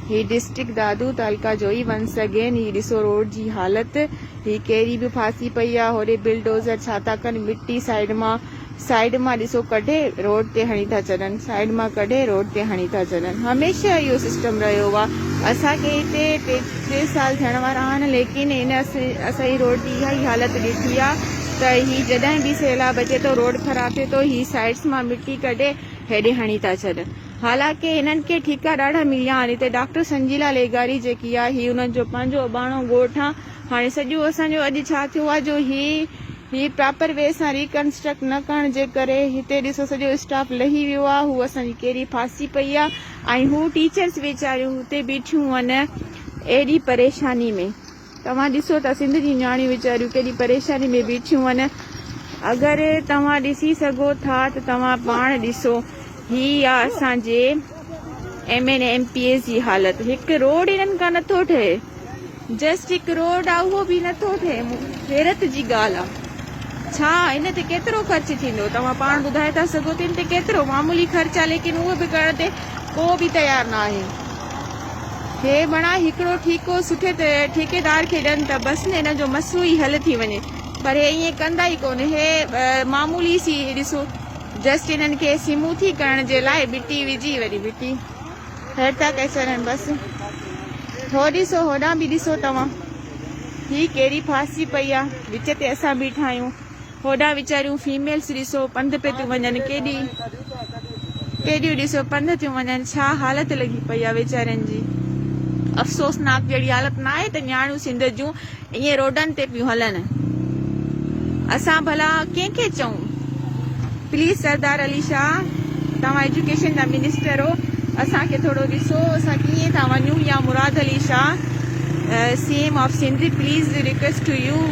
هي district Dadu تعلقه جوئي once again هي ڏسو road جي حالت هي ڪيري به ڦاسي پئي آ هوڏي بلڊوزر ڇا ٿا ڪن مٽي سائيڊ مان سائيڊ مان ڏسو ڪڍي روڊ تي هڻي ٿا ڇڏن سائيڊ مان ڪڍي روڊ تي هڻي ٿا ڇڏن هميشه اهو سسٽم رهيو آ اسان کي هتي ٽي ٽي سال ٿيڻ وارا آهن ليڪن هن اسان جي روڊ جي اها ئي حالت ڏٺي آ ته هي جڏهن به سيلاب اچي ٿو روڊ خراب ٿئي ٿو هي سائيڊس مان مٽي ڪڍي هيڏي هڻي ٿا ڇڏن حالانڪه هنن کي ٺيڪا ڏاڍا مليا آهن. هتي ڊاڪٽر سنجيلا ليغاري جيڪي آهي هي انهن جو پنهنجو اباڻو ڳوٺ آ. هاڻي سڄو اسان جو اڄ ڇا ٿيو آ جو هي هي پراپر وي سان ريڪنسٽرڪٽ نه ڪرڻ جي ڪري هتي ڏسو سڄو اسٽاف لهي ويو آ هو اسان جي ڪيري ڦاسي پئي آ ۽ هو ٽيچرس ويچاريون هتي بيٺيون هن ايڏي پريشاني ۾. توهان ڏسو ته سنڌ جون نياڻيون ويچاريون ڪيڏي پريشاني ۾ بيٺيون آهن. اگر توهان ڏسي سگهو ٿا ته توهان پاڻ ڏسو. هي آ اسان جي M N A M P As جي حالت. هڪ روڊ هنن کان نٿو ٺهي. جسٽ هڪ روڊ آ اهو به نٿو ٺهي. حيرت جي ڳالهه آ. ڇا ان تي ڪيترو خرچ ٿيندو؟ توهان پاڻ ٻڌائي ٿا سگهو ته ان تي ڪيترو معمولي خرچ آ ليڪن اهو به ڪرڻ تي ڪو به تيار ناهي. هي بڻا هڪڙو ٺيڪو سٺي ٺيڪيدار کي ڏين ته بس نه ان جو مسئلو ئي حل ٿي وڃي پر هي ائين ڪندا ئي ڪونه هي معمولي سي ڏسو جسٽ انهن کي سموٿي ڪرڻ جي لاء مٽي وجهي وري مٽي هيٺ ٿا ڪري ڇڏن بس هو ڏسو هوڏانهن به ڏسو توهان هي ڪهڙي ڦاسي پئي آ وچ تي اسان بيٺا آهيون هوڏانهن ويچاريون فيميلز ڏسو پنڌ پئي ٿيون وڃن ڪيڏي ڪيڏيون ڏسو پنڌ ٿيون وڃن ڇا حالت لڳي پئي آ ويچارين جي افسوسناڪ جهڙي حالت ناهي ته نياڻيون سنڌ جون ائين روڊن تي پيون هلن اسان ڀلا ڪنهن کي چئون پليز سردار علي شاهه توهان ايجوڪيشن جا منسٽر هو اسان کي ٿورو ڏسو اسان ڪيئن ٿا وڃون يا Murad Ali Shah C M of Sindh please request to you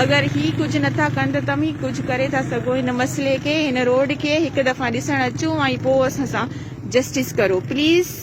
اگر هي ڪجهه نٿا ڪن ته توهين ڪجهه ڪري ٿا سگهو هن مسئلي کي هن روڊ کي هڪ دفعا ڏسڻ اچو ۽ پوء اسان سان جسٽس ڪرو پليز.